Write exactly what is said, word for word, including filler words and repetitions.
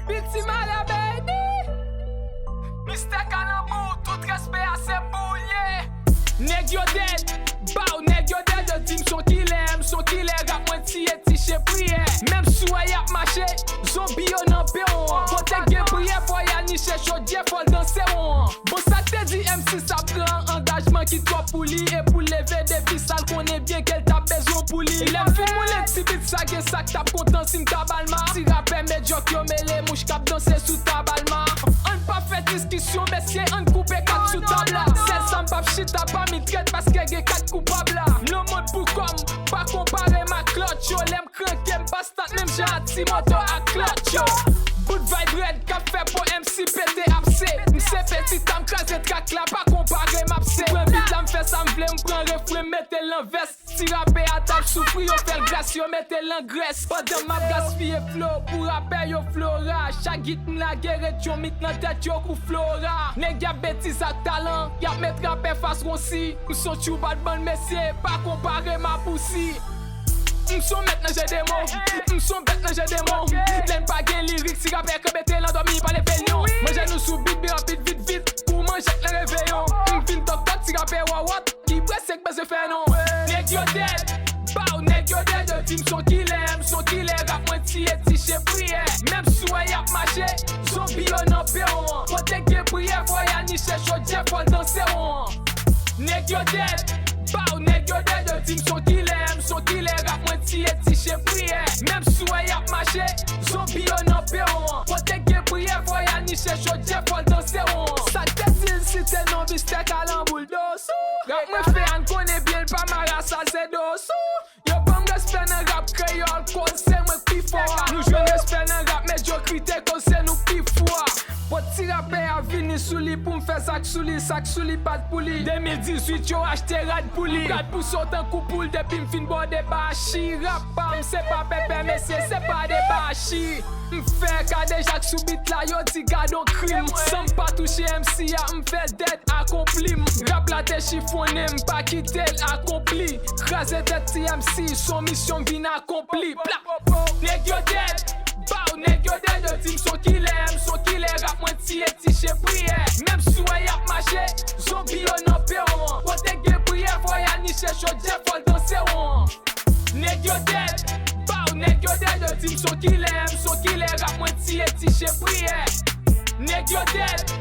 Piti malè, baby. Mistè Kalanbou, tout respè a se pou l ye. Nèg yo dèd, baw, nèg yo dèd, yo di m son kilè, m son kilè, rap mwen tiye ti chen priyè. Menm si w wè y ap mache, zonbi yo nan pewon an. Kote gen priyè, fò y al niche chodyè, fò l danse won an. Bon, sa k te di M C sa pran angajman ki twòp pou li, e pou l leve defi sa l konnen byen ke l t ap bezwen pou li. Lè m fin moulen ti bit sa, gen sa k t ap kontan si m ta ba l ma. Ti rapè medyòk yo mele mouch k ap danse sou tab Alma. Ann pa fè diskisyon, mesye, ann koupe kat sou tab la. Sèl sa m p ap chita pa mitrèt paske gen kat koupab la. M nan mond pou kò m, pa konpare m ak lòt yo. Lè m kranke m pa stat menm jan a ti moto ak klòt yo. Bout vibe rèd k ap fè po M C pete apse. M se peti tanm kraze trak la, pa konpare m apse. M pran bit la, m fè sa m vle, m pran refren, m mete l nan vès. Ti rapè a t ap soufri, yo fè l gras, yo mete l nan grès. Pandan m ap gaspiye flo pou rapè yo flora. Chak git m lage ret yon mit nan tèt yo kou flora. Nèg y ap betiz ak talan, y ap met rapè fas wonsi. M son tchoubad bann mesye, pa konpare m a pousi. M son mèt nan jè de mo, m son bèt nan jè de mo. Lè n pa gen lirik, ti rapè ka mete l andòmi, pa leve l non. Manje nou sou bit, byen rapid, vit, vit, kou manjèt nan reveyon. M vin tòk tòk, ti rapè wawòt, ki prese k bezwen fè non. Nèg yo dèd, baw, nèg yo dèd, yo di m son kilè, m son kilè, rap mwen tiye ti chen priyè. Menm si w wè y ap mache, zonbi yo nan pewon an. Kote gen priyè, fò y al niche chodyè, fò l danse won an. Nèg yo dèd, baw, nèg yo dèd, yo di m son kilè, m son kilè, rap mwen tiye ti chen priyè. Menm si w wè y ap mache, zonbi yo nan pewon an. Kote gen priyè, fò y al niche chodyè, fò l danse won an. Sa k te di l site non Mistè Kalanbou l dosou. Rap mwen fè a n konnen byen l pa marasa se dosou. Yo ban m respè nan rap kreyòl, koz se mwen k pi fò a. Nou jwenn respè nan rap medyokrite, koz se nou k pi fou a. Bon, ti rapè a vini sou li pou m fè sa k sou li, sa k sou li pa t pou li. De mil dizuit yo achte rad pou li. M pral pouse w tankou poul depi m fin bòde bachi. Rap pa m se pa pèpè mesye, se pa de bachi. M fè kadejak sou bit la, yo di gad on krim. San m pa touche M C a, m fè dèd akonpli m. Rap la te chifonnen m, pa kite l akonpli. Kraze tèt ti M C, s on misyon m vin akonpli. Pla! Nèg yo dèd, baw, nèg yo dèd, yo di m s on kilè, m s on kilè, rap mwen tiye ti chen priyè. Menm si w wè y ap mache, zonbi yo nan pewon an. Kote gen priyè, fò y al niche chodyè, fò l danse won an. Nèg yo dèd, baw, nèg yo dèd, yo di m s on kilè, m s on kilè, rap mwen tiye ti chen priyè. Nèg yo dèd,